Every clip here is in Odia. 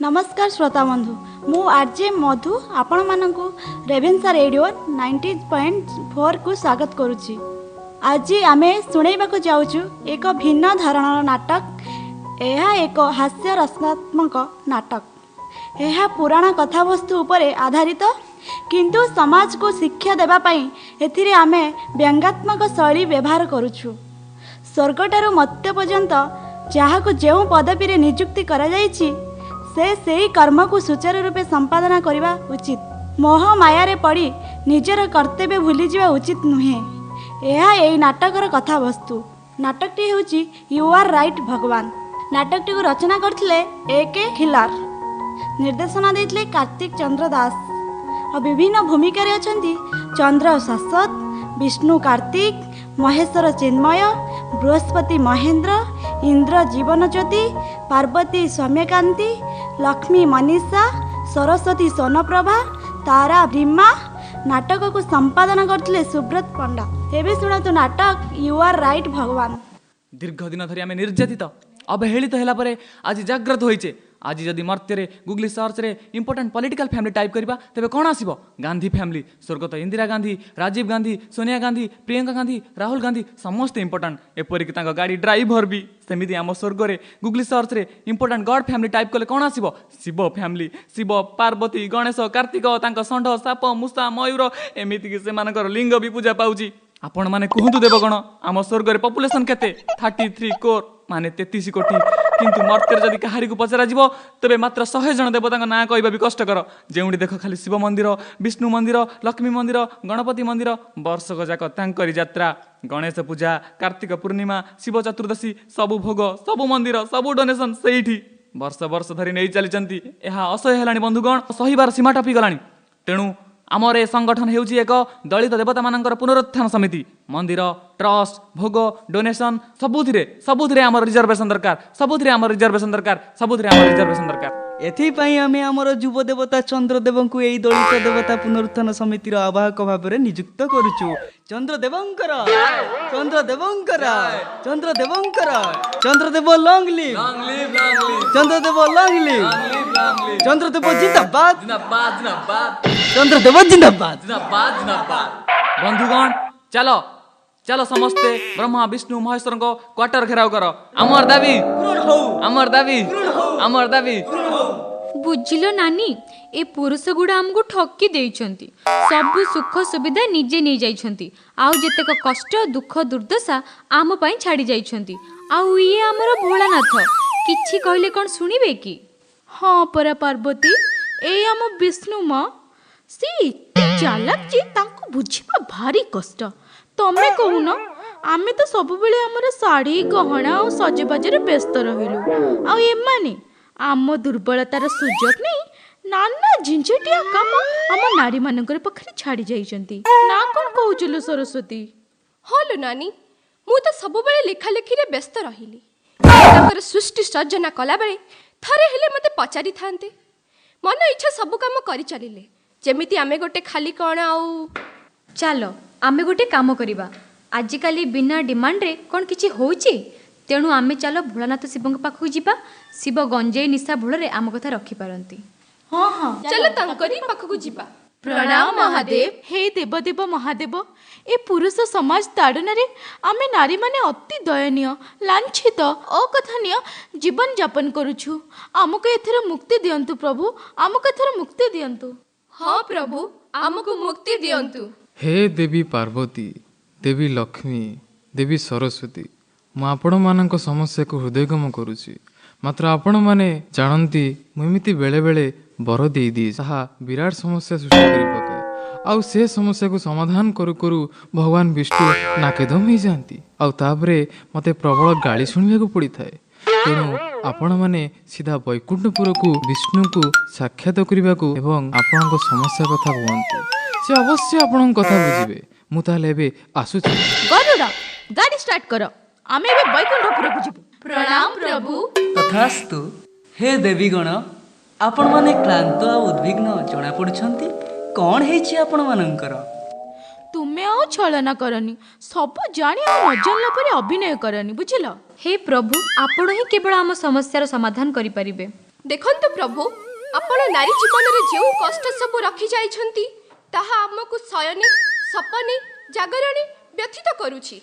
ନମସ୍କାର ଶ୍ରୋତା ବନ୍ଧୁ, ମୁଁ ଆର୍ ଜେ ମଧୁ ଆପଣମାନଙ୍କୁ ରେଭେନ୍ସା ରେଡ଼ିଓ 90.4କୁ ସ୍ୱାଗତ କରୁଛି। ଆଜି ଆମେ ଶୁଣାଇବାକୁ ଯାଉଛୁ ଏକ ଭିନ୍ନ ଧରଣର ନାଟକ। ଏହା ଏକ ହାସ୍ୟ ରସାତ୍ମକ ନାଟକ। ଏହା ପୁରାଣ କଥାବସ୍ତୁ ଉପରେ ଆଧାରିତ, କିନ୍ତୁ ସମାଜକୁ ଶିକ୍ଷା ଦେବା ପାଇଁ ଏଥିରେ ଆମେ ବ୍ୟଙ୍ଗାତ୍ମକ ଶୈଳୀ ବ୍ୟବହାର କରୁଛୁ। ସ୍ୱର୍ଗଠାରୁ ମର୍ତ୍ତ୍ୟ ପର୍ଯ୍ୟନ୍ତ ଯାହାକୁ ଯେଉଁ ପଦବୀରେ ନିଯୁକ୍ତି କରାଯାଇଛି, ସେ ସେହି କର୍ମକୁ ସୁଚାରୁ ରୂପେ ସମ୍ପାଦନା କରିବା ଉଚିତ। ମୋହ ମାୟାରେ ପଡ଼ି ନିଜର କର୍ତ୍ତବ୍ୟ ଭୁଲିଯିବା ଉଚିତ ନୁହେଁ। ଏହା ଏହି ନାଟକର କଥାବସ୍ତୁ। ନାଟକଟି ହେଉଛି you R right ଭଗବାନ। ନାଟକଟିକୁ ରଚନା କରିଥିଲେ ଏ କେ ଖିଲାର, ନିର୍ଦ୍ଦେଶନା ଦେଇଥିଲେ କାର୍ତ୍ତିକ ଚନ୍ଦ୍ର ଦାସ ଆଉ ବିଭିନ୍ନ ଭୂମିକାରେ ଅଛନ୍ତି ଚନ୍ଦ୍ର ଶାଶ୍ୱତ, ବିଷ୍ଣୁ କାର୍ତ୍ତିକ, ମହେଶ୍ୱର ଚିନ୍ମୟ, ବୃହସ୍ପତି ମହେନ୍ଦ୍ର, ଇନ୍ଦ୍ର ଜୀବନଜ୍ୟୋତି, ପାର୍ବତୀ ସୌମ୍ୟକାନ୍ତି, ଲକ୍ଷ୍ମୀ ମନୀଷା, ସରସ୍ୱତୀ ସ୍ୱର୍ଣ୍ଣପ୍ରଭା, ତାରା ଭୀମା। ନାଟକକୁ ସମ୍ପାଦନା କରିଥିଲେ ସୁବ୍ରତ ପଣ୍ଡା। ଏବେ ଶୁଣନ୍ତୁ ନାଟକ you R right ଭଗବାନ। ଦୀର୍ଘ ଦିନ ଧରି ଆମେ ନିର୍ଯାତିତ ଅବହେଳିତ ହେଲା ପରେ ଆଜି ଜାଗ୍ରତ ହୋଇଛେ। ଆଜି ଯଦି ମର୍ତ୍ତ୍ୟରେ ଗୁଗଲି ସର୍ଚ୍ଚରେ ଇମ୍ପୋର୍ଟାଣ୍ଟ ପଲିଟିକାଲ ଫ୍ୟାମିଲି ଟାଇପ୍ କରିବା, ତେବେ କ'ଣ ଆସିବ? ଗାନ୍ଧୀ ଫ୍ୟାମିଲି। ସ୍ୱର୍ଗତ ଇନ୍ଦିରା ଗାନ୍ଧୀ, ରାଜୀବ ଗାନ୍ଧୀ, ସୋନିଆ ଗାନ୍ଧୀ, ପ୍ରିୟଙ୍କା ଗାନ୍ଧୀ, ରାହୁଲ ଗାନ୍ଧୀ ସମସ୍ତେ ଇମ୍ପୋର୍ଟାଣ୍ଟ, ଏପରିକି ତାଙ୍କ ଗାଡ଼ି ଡ୍ରାଇଭର ବି। ସେମିତି ଆମ ସ୍ୱର୍ଗରେ ଗୁଗଲି ସର୍ଚ୍ଚରେ ଇମ୍ପୋର୍ଟାଣ୍ଟ ଗଡ୍ ଫ୍ୟାମିଲି ଟାଇପ୍ କଲେ କ'ଣ ଆସିବ? ଶିବ ଫ୍ୟାମିଲି। ଶିବ, ପାର୍ବତୀ, ଗଣେଶ, କାର୍ତ୍ତିକ, ତାଙ୍କ ଷଣ୍ଢ, ସାପ, ମୂଷା, ମୟୂର, ଏମିତିକି ସେମାନଙ୍କର ଲିଙ୍ଗ ବି ପୂଜା ପାଉଛି। ଆପଣମାନେ କୁହନ୍ତୁ ଦେବଗଣ, ଆମ ସ୍ୱର୍ଗରେ ପପୁଲେସନ୍ କେତେ? 33 କ୍ରୋର, ମାନେ 33 କୋଟି। କିନ୍ତୁ ମର୍ତ୍ତ୍ୟରେ ଯଦି କାହାରିକୁ ପଚରାଯିବ, ତେବେ ମାତ୍ର 100 ଜଣ ଦେବତାଙ୍କ ନାଁ କହିବା ବି କଷ୍ଟକର। ଯେଉଁଠି ଦେଖ ଖାଲି ଶିବ ମନ୍ଦିର, ବିଷ୍ଣୁ ମନ୍ଦିର, ଲକ୍ଷ୍ମୀ ମନ୍ଦିର, ଗଣପତି ମନ୍ଦିର। ବର୍ଷକ ଯାକ ତାଙ୍କରି ଯାତ୍ରା। ଗଣେଶ ପୂଜା, କାର୍ତ୍ତିକ ପୂର୍ଣ୍ଣିମା, ଶିବ ଚତୁର୍ଦ୍ଦଶୀ, ସବୁ ଭୋଗ, ସବୁ ମନ୍ଦିର, ସବୁ ଡୋନେସନ୍ ସେଇଠି ବର୍ଷ ବର୍ଷ ଧରି ନେଇ ଚାଲିଛନ୍ତି। ଏହା ଅସହ୍ୟ ହେଲାଣି ବନ୍ଧୁଗଣ, ସହିବାର ସୀମା ଟପିଗଲାଣି। ତେଣୁ ଆମର ଏ ସଂଗଠନ ହେଉଛି ଏକ ଦଳିତ ଦେବତାମାନଙ୍କର ପୁନରୁତ୍ଥାନ ସମିତି। ମନ୍ଦିର, ଟ୍ରଷ୍ଟ, ଭୋଗ, ଡୋନେସନ୍ ସବୁଥିରେ ସବୁଥିରେ ଆମର ରିଜର୍ଭେସନ୍ ଦରକାର, ସବୁଥିରେ ଆମର ରିଜର୍ଭେସନ୍ ଦରକାର, ସବୁଥିରେ ଆମର ରିଜର୍ଭେସନ୍ ଦରକାର। ଏଥିପାଇଁ ଆମେ ଆମର ଯୁବ ଦେବତା ଚନ୍ଦ୍ରଦେବଙ୍କୁ ଏଇ ଦଳିତ ଦେବତା ପୁନରୁତ୍ଥାନ ସମିତିର ଆବାହକ ଭାବରେ ନିଯୁକ୍ତ କରୁଛୁ। ଚନ୍ଦ୍ରଦେବଙ୍କର, ଚନ୍ଦ୍ରଦେବଙ୍କର, ଚନ୍ଦ୍ରଦେବଙ୍କର। Chandradeb long live, Chandradev long live, Chandradev ଜିନ୍ଦାବାଦ, ଚନ୍ଦ୍ରଦେବ ଜିନ୍ଦାବାଦ। ବନ୍ଧୁଗଣ, ଚାଲ ଚାଲ ସମସ୍ତେ ବ୍ରହ୍ମା ବିଷ୍ଣୁ ମହେଶ୍ୱରଙ୍କ କ୍ୱାର୍ଟର ଘେରାଉ କର। ଆମର ଦାବି, ଆମର ଦାବି, ଆମର ଦାବି। ବୁଝିଲ ନାନୀ, ଏ ପୁରୁଷ ଗୁଡ଼ା ଆମକୁ ଠକି ଦେଇଛନ୍ତି। ସବୁ ସୁଖ ସୁବିଧା ନିଜେ ନେଇଯାଇଛନ୍ତି ଆଉ ଯେତେକ କଷ୍ଟ ଦୁଃଖ ଦୁର୍ଦ୍ଦଶା ଆମ ପାଇଁ ଛାଡ଼ି ଯାଇଛନ୍ତି। ଆଉ ଇଏ ଆମର ଭୋଳାନାଥ, କିଛି କହିଲେ କ'ଣ ଶୁଣିବେ କି? ହଁ ପରା ପାର୍ବତୀ, ଏଇ ଆମ ବିଷ୍ଣୁ ମା, ସେ ଏତେ ଚାଲାକ ଯେ ତାଙ୍କୁ ବୁଝିବା ଭାରି କଷ୍ଟ। ତମେ କହୁନ, ଆମେ ତ ସବୁବେଳେ ଆମର ଶାଢ଼ୀ ଗହଣା ଆଉ ସଜବାଜରେ ବ୍ୟସ୍ତ ରହିଲୁ, ଆଉ ଏମାନେ ଆମ ଦୁର୍ବଳତାର ସୁଯୋଗ ନେଇ ନାନା ଝିଞ୍ଝଟିଆ କାମ ଆମ ନାରୀମାନଙ୍କର ପାଖରେ ଛାଡ଼ି ଯାଇଛନ୍ତି। ନା କ'ଣ କହୁଛୁ ଲୋ ସରସ୍ୱତୀ? ହଁ ଲୋ ନାନୀ, ମୁଁ ତ ସବୁବେଳେ ଲେଖାଲେଖିରେ ବ୍ୟସ୍ତ ରହିଲି। ତାଙ୍କର ସୃଷ୍ଟି ସର୍ଜନା କଲାବେଳେ ଥରେ ହେଲେ ମୋତେ ପଚାରିଥାନ୍ତେ। ମନ ଇଚ୍ଛା ସବୁ କାମ କରିଚାଲିଲେ, ଯେମିତି ଆମେ ଗୋଟେ ଖାଲି କ'ଣ ଆଉ। ଚାଲ ଆମେ ଗୋଟେ କାମ କରିବା। ଆଜିକାଲି ବିନା ଡିମାଣ୍ଡରେ କ'ଣ କିଛି ହେଉଛି? ତେଣୁ ଆମେ ଚାଲ ଭୋଳାନାଥ ଶିବଙ୍କ ପାଖକୁ ଯିବା। ଶିବ ଗଞ୍ଜେଇ ନିଶା ଭୋଳରେ ଆମ କଥା ରଖିପାରନ୍ତି। ହଁ ହଁ, ଚାଲ ତାଙ୍କରି ପାଖକୁ ଯିବା। ପ୍ରଣାମ ମହାଦେବ। ହେ ଦେବଦେବ ମହାଦେବ, ଏ ପୁରୁଷ ସମାଜ ତାଡ଼ନାରେ ଆମେ ନାରୀମାନେ ଅତି ଦୟନୀୟ, ଲାଞ୍ଛିତ, ଅକଥନୀୟ ଜୀବନ ଯାପନ କରୁଛୁ। ଆମକୁ ଏଥିରୁ ମୁକ୍ତି ଦିଅନ୍ତୁ ପ୍ରଭୁ, ଆମକୁ ଏଥିରୁ ମୁକ୍ତି ଦିଅନ୍ତୁ। ହଁ ପ୍ରଭୁ, ଆମକୁ ମୁକ୍ତି ଦିଅନ୍ତୁ। ହେ ଦେବୀ ପାର୍ବତୀ, ଦେବୀ ଲକ୍ଷ୍ମୀ, ଦେବୀ ସରସ୍ୱତୀ, ମୁଁ ଆପଣମାନଙ୍କ ସମସ୍ୟାକୁ ହୃଦୟଙ୍ଗମ କରୁଛି। ମାତ୍ର ଆପଣମାନେ ଜାଣନ୍ତି, ମୁଁ ଏମିତି ବେଳେବେଳେ ବର ଦେଇଦିଏ, ତାହା ବିରାଟ ସମସ୍ୟା ସୃଷ୍ଟି କରି ପକାଏ। ଆଉ ସେ ସମସ୍ୟାକୁ ସମାଧାନ କରୁ କରୁ ଭଗବାନ ବିଷ୍ଣୁ ନାକେଦମ ହେଇଯାଆନ୍ତି, ଆଉ ତାପରେ ମୋତେ ପ୍ରବଳ ଗାଳି ଶୁଣିବାକୁ ପଡ଼ିଥାଏ। ତେଣୁ ଆପଣମାନେ ସିଧା ବୈକୁଣ୍ଠପୁରକୁ ବିଷ୍ଣୁଙ୍କୁ ସାକ୍ଷାତ କରିବାକୁ ଏବଂ ଆପଣଙ୍କ ସମସ୍ୟା କଥା କୁହନ୍ତୁ, ସେ ଅବଶ୍ୟ ଆପଣଙ୍କ କଥା ବୁଝିବେ। ମୁଁ ତାହେଲେ ଏବେ ଆସୁଛି। ଗରୁଡ଼, ଗାଡ଼ି ଷ୍ଟାର୍ଟ କର, ଆମେ ଏବେ ବୈକୁଣ୍ଠପୁରକୁ ଯିବୁ। ପ୍ରଣାମ ପ୍ରଭୁ। ତଥାସ୍ତୁ। ହେ ଦେବୀଗଣ, ଆପଣମାନେ କ୍ଳାନ୍ତ ଆଉ ଉଦ୍ବିଗ୍ନ ଜଣାପଡ଼ୁଛନ୍ତି। କ'ଣ ହେଇଛି ଆପଣମାନଙ୍କର? ତୁମେ ଆଉ ଛଳନା କରନି, ସବୁ ଜାଣି ଆଉ ନ ଜାଣିଲା ପରି ଅଭିନୟ କରନି, ବୁଝିଲ? ହେ ପ୍ରଭୁ, ଆପଣ ହିଁ କେବଳ ଆମ ସମସ୍ୟାର ସମାଧାନ କରିପାରିବେ। ଦେଖନ୍ତୁ ପ୍ରଭୁ, ଆପଣ ନାରୀ ଜୀବନରେ ଯେଉଁ କଷ୍ଟ ସବୁ ରଖି ଯାଇଛନ୍ତି ତାହା ଆମକୁ ଶୟନେ ସପନେ ଜାଗରଣେ ବ୍ୟଥିତ କରୁଛି।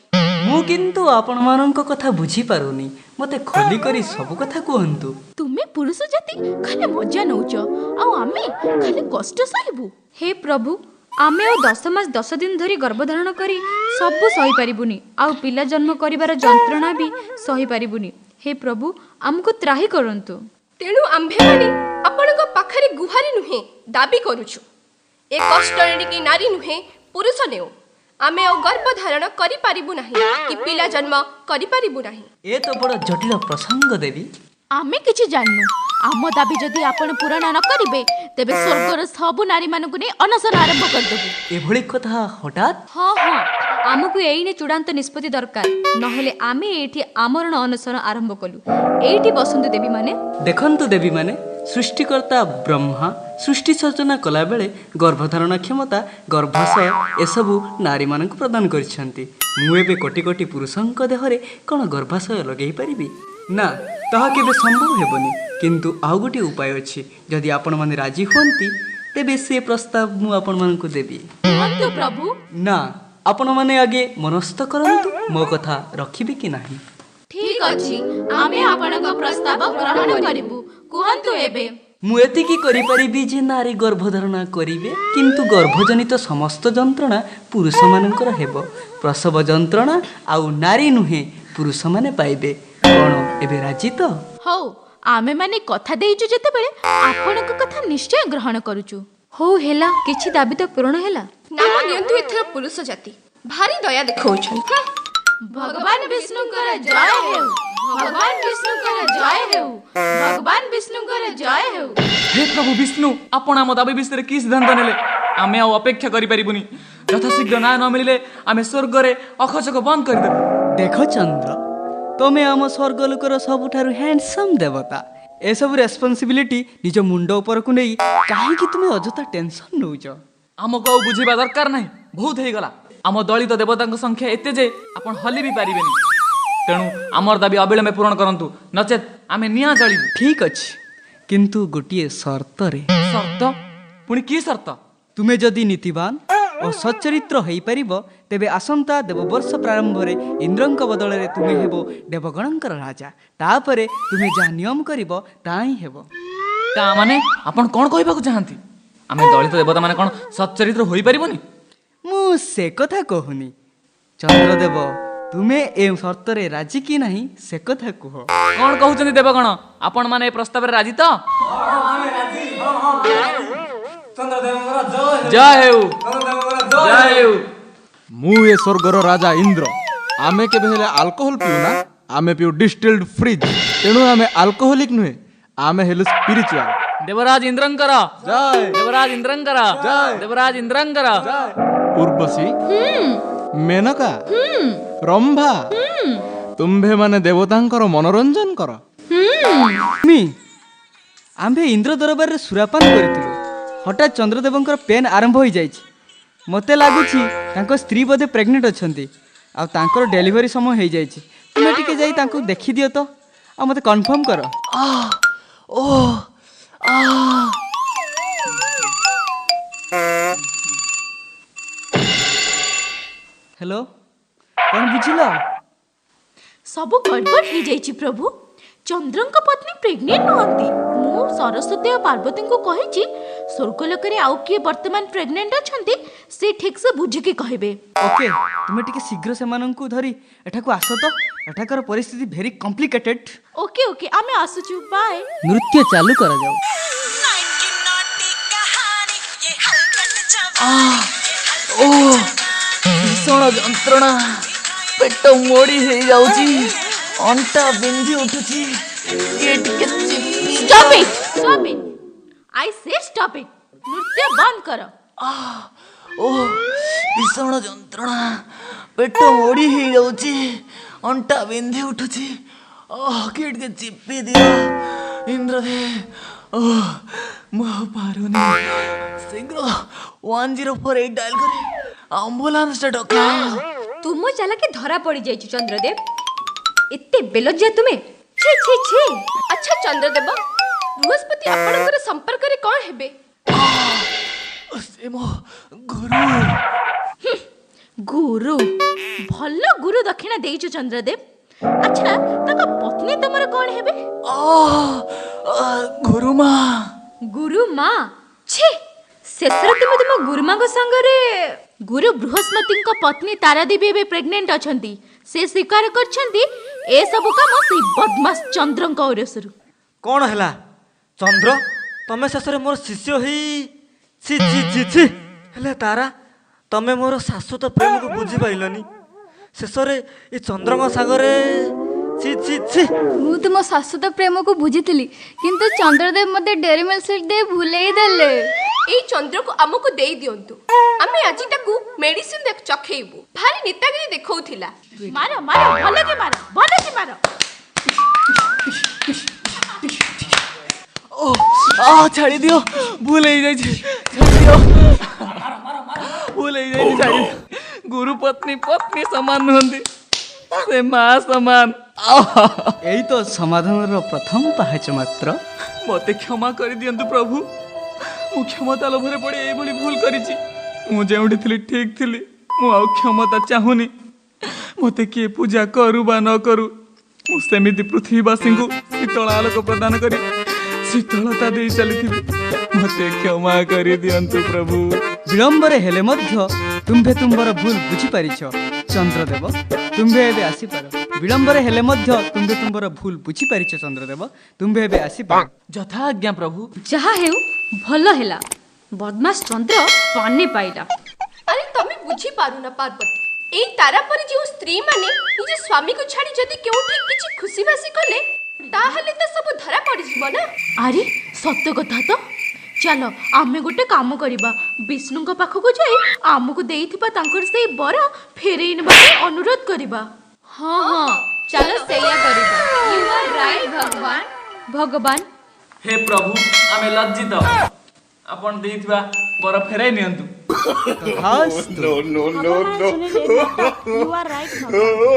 ମୁଁ କିନ୍ତୁ ଆପଣମାନଙ୍କ କଥା ବୁଝିପାରୁନି, ମୋତେ ଖୋଲି କରି ସବୁ କଥା କୁହନ୍ତୁ। ତୁମେ ପୁରୁଷ ଜାତି ଖାଲି ମଜା ନଉଛ, ଆଉ ଆମେ ଖାଲି କଷ୍ଟ ସହିବୁ। ହେ ପ୍ରଭୁ, ଆମେ ଆଉ 10 ମାସ 10 ଦିନ ଧରି ଗର୍ଭଧାରଣ କରି ସବୁ ସହିପାରିବୁନି, ଆଉ ପିଲା ଜନ୍ମ କରିବାର ଯନ୍ତ୍ରଣା ବି ସହିପାରିବୁନି। ହେ ପ୍ରଭୁ, ଆମକୁ ତ୍ରାହି କରନ୍ତୁ। ତେଣୁ ଆମ୍ଭେମାନେ ଆପଣଙ୍କ ପାଖରେ ଗୁହାରି ନୁହେଁ, ଦାବି କରୁଛୁ, ଏ କଷ୍ଟ ଏଣିକି ନାରୀ ନୁହେଁ ପୁରୁଷ ନେଉ। ଆମେ ଆଉ ଗର୍ଭଧାରଣ କରିପାରିବୁ ନାହିଁ କି ପିଲା ଜନ୍ମ କରିପାରିବୁ ନାହିଁ। ଏ ତ ବଡ଼ ଜଟିଳ ପ୍ରସଙ୍ଗ ଦେବୀ। ଆମେ କିଛି ଜାଣିନୁ। ଆମ ଦାବି ଯଦି ଆପଣ ପୂରଣ ନ କରିବେ ତେବେ ସ୍ୱର୍ଗର ସବୁ ନାରୀମାନଙ୍କୁ ନେଇ ଅନଶନ ଆରମ୍ଭ କରିଦେବୁ। ଏଭଳି କଥା ହଠାତ୍? ହଁ ହଁ, ଆମକୁ ଏଇନେ ଚୂଡ଼ାନ୍ତ ନିଷ୍ପତ୍ତି ଦରକାର, ନହେଲେ ଆମେ ଏଇଠି ଆମରଣ ଅନଶନ ଆରମ୍ଭ କଲୁ। ଏଇଠି ବସନ୍ତୁ ଦେବୀମାନେ। ଦେଖନ୍ତୁ ଦେବୀମାନେ, ସୃଷ୍ଟିକର୍ତ୍ତା ବ୍ରହ୍ମା ସୃଷ୍ଟି ସର୍ଜନା କଲାବେଳେ ଗର୍ଭଧାରଣ କ୍ଷମତା, ଗର୍ଭାଶୟ ଏସବୁ ନାରୀମାନଙ୍କୁ ପ୍ରଦାନ କରିଛନ୍ତି। ମୁଁ ଏବେ କୋଟି କୋଟି ପୁରୁଷଙ୍କ ଦେହରେ କ'ଣ ଗର୍ଭାଶୟ ଲଗେଇ ପାରିବି? ନା, ତାହା କେବେ ସମ୍ଭବ ହେବନି। କିନ୍ତୁ ଆଉ ଗୋଟିଏ ଉପାୟ ଅଛି। ଯଦି ଆପଣମାନେ ରାଜି ହୁଅନ୍ତି ତେବେ ସେ ପ୍ରସ୍ତାବ ମୁଁ ଆପଣମାନଙ୍କୁ ଦେବି। କୁହନ୍ତୁ ପ୍ରଭୁ। ନା, ଆପଣମାନେ ଆଗେ ମନସ୍ଥ କରନ୍ତୁ ମୋ କଥା ରଖିବେ କି ନାହିଁ। ଠିକ ଅଛି, ଆମେ ଆପଣଙ୍କ ପ୍ରସ୍ତାବ ଗ୍ରହଣ କରିବୁ। କୁହନ୍ତୁ ଏବେ। ମୁଁ ଏତିକି କରିପାରିବି ଯେ ନାରୀ ଗର୍ଭଧାରଣା କରିବେ, କିନ୍ତୁ ଗର୍ଭଜନିତ ସମସ୍ତ ଯନ୍ତ୍ରଣା ପୁରୁଷମାନଙ୍କର ହେବ। ପ୍ରସବ ଯନ୍ତ୍ରଣା ଆଉ ନାରୀ ନୁହେଁ ପୁରୁଷମାନେ ପାଇବେ। କ'ଣ ଏବେ ରାଜି ତ? ହଉ, ଆମେମାନେ କଥା ଦେଇଛୁ ଯେତେବେଳେ ଆପଣଙ୍କ କଥା ନିଶ୍ଚୟ ଗ୍ରହଣ କରୁଛୁ। ହଉ ହେଲା, କିଛି ଦାବି ତ ପୂରଣ ହେଲା। ନାମ ନିଅନ୍ତୁ ଏଥର ପୁରୁଷ ଜାତି ଭାରି ଦୟା ଦେଖାଉଛନ୍ତି। ଭଗବାନ ବିଷ୍ଣୁଙ୍କର ଜୟ ହେଉ, ଭଗବାନ ବିଷ୍ଣୁଙ୍କର ଜୟ ହେଉ, ଭଗବାନ ବିଷ୍ଣୁଙ୍କର ଜୟ ହେଉ। ହେ ପ୍ରଭୁ ବିଷ୍ଣୁ, ଆପଣ ଆମ ଦାବି ବିଷୟରେ କି ସିଦ୍ଧାନ୍ତ ନେଲେ? ଆମେ ଆଉ ଅପେକ୍ଷା କରିପାରିବୁନି। ଯଥାଶୀଘ୍ର ନ୍ୟାୟ ନ ମିଳିଲେ ଆମେ ସ୍ୱର୍ଗରେ ଅଖଚକ ବନ୍ଦ କରିଦେବୁ। ଦେଖ ଚନ୍ଦ୍ର, ତମେ ଆମ ସ୍ୱର୍ଗଲୋକର ସବୁଠାରୁ ହ୍ୟାଣ୍ଡସମ୍ ଦେବତା। ଏସବୁ ରେସ୍ପନ୍ସିବିଲିଟି ନିଜ ମୁଣ୍ଡ ଉପରକୁ ନେଇ କାହିଁକି ତୁମେ ଅଯଥା ଟେନସନ୍ ନେଉଛ? ଆମକୁ ଆଉ ବୁଝିବା ଦରକାର ନାହିଁ, ବହୁତ ହେଇଗଲା। ଆମ ଦଳିତ ଦେବତାଙ୍କ ସଂଖ୍ୟା ଏତେ ଯେ ଆପଣ ହଲି ବି ପାରିବେନି। ତେଣୁ ଆମର ଦାବି ଅବିଳମ୍ବେ ପୂରଣ କରନ୍ତୁ, ନଚେତ୍ ଆମେ ନିଆଁ ଜାଳିବୁ। ଠିକ୍ ଅଛି, କିନ୍ତୁ ଗୋଟିଏ ସର୍ତ୍ତରେ। ସର୍ତ୍ତ? ପୁଣି କି ସର୍ତ୍ତ? ତୁମେ ଯଦି ନୀତିବାନ ଓ ସଚ୍ଚରିତ୍ର ହେଇପାରିବ ତେବେ ଆସନ୍ତା ଦେବବର୍ଷ ପ୍ରାରମ୍ଭରେ ଇନ୍ଦ୍ରଙ୍କ ବଦଳରେ ତୁମେ ହେବ ଦେବଗଣଙ୍କର ରାଜା। ତାପରେ ତୁମେ ଯାହା ନିୟମ କରିବ ତାହା ହିଁ ହେବ। ତା ମାନେ ଆପଣ କ'ଣ କହିବାକୁ ଚାହାନ୍ତି? ଆମେ ଦଳିତ ଦେବତା ମାନେ କ'ଣ ସଚ୍ଚରିତ୍ର ହୋଇପାରିବନି? ମୁଁ ସେ କଥା କହୁନି ଚନ୍ଦ୍ରଦେବ, ତୁମେ ଏ ସର୍ତ୍ତରେ ରାଜି କି ନାହିଁ ସେ କଥା କୁହ। କ'ଣ କହୁଛନ୍ତି ଦେବଗଣ, ଆପଣମାନେ ଏ ପ୍ରସ୍ତାବରେ ରାଜି ତ? ଜୟ ହେଉ, ଜୟ ହେଉ। ମୁଁ ଏ ସ୍ୱର୍ଗର ରାଜା ଇନ୍ଦ୍ର। ଆମେ କେବେ ହେଲେ ଆଲକୋହଲ ପିଉନା, ଆମେ ପିଉ ଡିଷ୍ଟିଲ୍ଡ ଫ୍ରିଜ୍। ତେଣୁ ଆମେ ଆଲକୋହଲିକ ନୁହେଁ, ଆମେ ହେଲୁ ସ୍ପିରିଚୁଆଲ। ଦେବରାଜ ଇନ୍ଦ୍ରଙ୍କର ଜୟ, ଦେବରାଜ ଇନ୍ଦ୍ରଙ୍କର ଜୟ, ଦେବରାଜ ଇନ୍ଦ୍ରଙ୍କର। ଉର୍ବଶୀ, ମେନକା, ରମ୍ଭା, ତୁମ୍ଭେମାନେ ଦେବତାଙ୍କର ମନୋରଞ୍ଜନ କର। ଆମ୍ଭେ ଇନ୍ଦ୍ର ଦରବାରରେ ସୁରାପାନ କରିଥିଲୁ। ହଠାତ୍ ଚନ୍ଦ୍ରଦେବଙ୍କର ପେନ୍ ଆରମ୍ଭ ହୋଇଯାଇଛି। ମୋତେ ଲାଗୁଛି ତାଙ୍କ ସ୍ତ୍ରୀ ବୋଧେ ପ୍ରେଗନେଣ୍ଟ ଅଛନ୍ତି, ଆଉ ତାଙ୍କର ଡେଲିଭରି ସମୟ ହେଇଯାଇଛି। ତୁମେ ଟିକେ ଯାଇ ତାଙ୍କୁ ଦେଖିଦିଅ ତ, ଆଉ ମୋତେ କନଫର୍ମ କର। ହ୍ୟାଲୋ, କ'ଣ ବୁଝିଲ? ସବୁ ଗଡ଼ବଡ଼ ହେଇଯାଇଛି ପ୍ରଭୁ। ଚନ୍ଦ୍ରଙ୍କ ପତ୍ନୀ ପ୍ରେଗନେଣ୍ଟ ନୁହନ୍ତି। ମୁଁ ସରସ୍ୱତୀ ଆଉ ପାର୍ବତୀଙ୍କୁ କହିଛି ସ୍ୱର୍ଗଲୋକରେ ଆଉ କିଏ ବର୍ତ୍ତମାନ ପ୍ରେଗନେଣ୍ଟ ଅଛନ୍ତି ସେ ଠିକ୍ସେ ବୁଝିକି କହିବେ। ଓକେ, ତୁମେ ଟିକେ ଶୀଘ୍ର ସେମାନଙ୍କୁ ଧରି ଏଠାକୁ ଆସ ତ, ଏଠାକାର ପରିସ୍ଥିତି ଭେରି କମ୍ପ୍ଲିକେଟେଡ୍। ଓକେ ଓକେ, ଆମେ ଆସୁଛୁ, ବାଏ। ନୃତ୍ୟ ଚାଲୁ କରାଯାଉ। ଓ ଭୀଷଣ ଯନ୍ତ୍ରଣା, ପେଟ ମୋଡ଼ି ହେଇଯାଉଛି, ଅଣ୍ଟା ବିନ୍ଧି ଉଠୁଛି, କିଏ ଟିକେ ଚିପି। Stop it, stop it, I say stop it. ନୃତ୍ୟ ବନ୍ଦ କର। ଓ ଭୀଷଣ ଯନ୍ତ୍ରଣା, ପେଟ ମୋଡ଼ି ହେଇଯାଉଛି, ଅଣ୍ଟା ବିନ୍ଧି ଉଠୁଛି, କିଏ ଟିକେ ଚିପି ଦିଅ ଇନ୍ଦ୍ରଦେବ। ଓ ମୁଁ ଆଉ ପାରୁନି, ଶୀଘ୍ର 1048 ଡାଏଲ କରି ଆମ୍ବୁଲାନ୍ସଟା ଡକା। ତୁମ ଚାଲାକି ଧରା ପଡ଼ିଯାଇଛି ଚନ୍ଦ୍ରଦେବ। ଏତେ ବେଲଜ୍ଜା ତୁମେ, ଛି ଛି ଛି। ଆଚ୍ଛା ଚନ୍ଦ୍ରଦେବ, ବୃହସ୍ପତି ଆପଣଙ୍କର ସମ୍ପର୍କରେ କ'ଣ ହେବେ? ସେ ମୋ ଗୁରୁ। ଗୁରୁ, ଭଲ ଗୁରୁ ଦକ୍ଷିଣା ଦେଇଛ ଚନ୍ଦ୍ରଦେବ। ଆଚ୍ଛା, ତାଙ୍କ ପତ୍ନୀ ତମର କ'ଣ ହେବେ? ଗୁରୁମା। ଗୁରୁମା? ଛି, ଶେଷରେ ତୁମେ ତୁମ ଗୁରୁମାଙ୍କ ସାଙ୍ଗରେ। ଗୁରୁ ବୃହସ୍ପତିଙ୍କ ପତ୍ନୀ ତାରାଦେବୀ ଏବେ ପ୍ରେଗନେଣ୍ଟ ଅଛନ୍ତି। ସେ ସ୍ୱୀକାର କରିଛନ୍ତି ଏସବୁ କାମ ସେଇ ବଦମାସ ଚନ୍ଦ୍ରଙ୍କ ଔରସରୁ। କ'ଣ ହେଲା ଚନ୍ଦ୍ର, ତମେ ଶେଷରେ ମୋର ଶିଷ୍ୟ ହେଇ, ଛି ଛି ଛି ଛି। ହେଲେ ତାରା, ତମେ ମୋର ଶାଶ୍ୱତ ପ୍ରେମକୁ ବୁଝିପାରିଲନି, ଶେଷରେ ଏ ଚନ୍ଦ୍ରଙ୍କ ସାଙ୍ଗରେ, ଛି ଛି ଛି। ମୁଁ ତୁମ ଶାଶ୍ୱତ ପ୍ରେମକୁ ବୁଝିଥିଲି, କିନ୍ତୁ ଚନ୍ଦ୍ରଦେବ ମୋତେ ଡେରି ମିଲ୍କ ସିଲ୍କ ଦେଇ ଭୁଲେଇ ଦେଲେ। ଏଇ ଚନ୍ଦ୍ରକୁ ଆମକୁ ଦେଇ ଦିଅନ୍ତୁ, ଆମେ ଆଜି ତାକୁ ମେଡିସିନ ଚଖେଇବୁ। ଭାରି ନେତାଗିରି ଦେଖଉଥିଲା। ମାର ମାର, ଭଲ କି ମାର, ଭଲ କି ମାର। ଓ ଆ, ଛାଡ଼ି ଦିଅ, ଭୁଲ ହେଇଯାଇଛି, ଛାଡ଼ି ଦିଅ, ଭୁଲ ହେଇଯାଇଛି, ଛାଡ଼ି। ଗୁରୁ ପତ୍ନୀ ପତ୍ନୀ ସମାନ ନୁହନ୍ତି, ସେ ମା ସମାନ। ଏଇ ତ ସମାଧାନର ପ୍ରଥମ ପାହାଚ ମାତ୍ର। ମୋତେ କ୍ଷମା କରିଦିଅନ୍ତୁ ପ୍ରଭୁ, ମୁଁ କ୍ଷମତା ଲୋଭରେ ପଡ଼ି ଏଇଭଳି ଭୁଲ କରିଛି। ମୁଁ ଯେଉଁଠି ଥିଲି ଠିକ୍ ଥିଲି। ମୁଁ ଆଉ କ୍ଷମତା ଚାହୁଁନି। ମୋତେ କିଏ ପୂଜା କରୁ ବା ନ କରୁ, ମୁଁ ସେମିତି ପୃଥିବୀବାସୀଙ୍କୁ ଶୀତଳ ଆଲୋକ ପ୍ରଦାନ କରି ଶୀତଳତା ଦେଇ ଚାଲିଥିବି। ମୋତେ କ୍ଷମା କରିଦିଅନ୍ତୁ ପ୍ରଭୁ। ବିଳମ୍ବରେ ହେଲେ ମଧ୍ୟ ତୁମ୍ଭେ ତୁମ୍ଭର ଭୁଲ ବୁଝିପାରିଛ ଚନ୍ଦ୍ରଦେବ, ତୁମ୍ଭେ ଏବେ ଆସିପାର। ବିଳମ୍ବରେ ହେଲେ ମଧ୍ୟ ତୁମ୍ଭେ ତୁମ୍ଭର ଭୁଲ ବୁଝିପାରିଛ ଚନ୍ଦ୍ରଦେବ, ତୁମ୍ଭେ ଏବେ ଆସିପାର। ଯଥା ଆଜ୍ଞା ପ୍ରଭୁ। ଯାହା ହେଉ ଭଲ ହେଲା, ବଦମାସ ଚନ୍ଦ୍ର ପାନେ ପାଇଲା। ଆରେ ତମେ ବୁଝିପାରୁନ ପାର୍ବତୀ, ଏଇ ତାରା ପରି ଯେଉଁ ସ୍ତ୍ରୀ ମାନେ ନିଜ ସ୍ୱାମୀକୁ ଛାଡ଼ି ଯଦି କେଉଁଠି କିଛି ଖୁସିବାସି କଲେ, ତାହେଲେ ତ ସବୁ ଧରା ପଡ଼ିଯିବ ନା। ଆରେ ସତ କଥା ତ। ଚାଲ ଆମେ ଗୋଟେ କାମ କରିବା, ବିଷ୍ଣୁଙ୍କ ପାଖକୁ ଯାଇ ଆମକୁ ଦେଇଥିବା ତାଙ୍କର ସେଇ ବର ଫେରେଇ ନେବା ପାଇଁ ଅନୁରୋଧ କରିବା। ହଁ ହଁ, ଚାଲ ସେଇଆ କରିବା। You R right ଭଗବାନ। ଭଗବାନ, ହେ ପ୍ରଭୁ, ଆମେ ଲଜ୍ଜିତ। ଆପଣ ଦେଇଥିବା ବର ଫେରାଇ ନିଅନ୍ତୁ। ତଥାସ୍ତୁ। ଆପଣମାନେ ଶୁଣିଲେ ନାଟକ you R right ଭଗବାନ।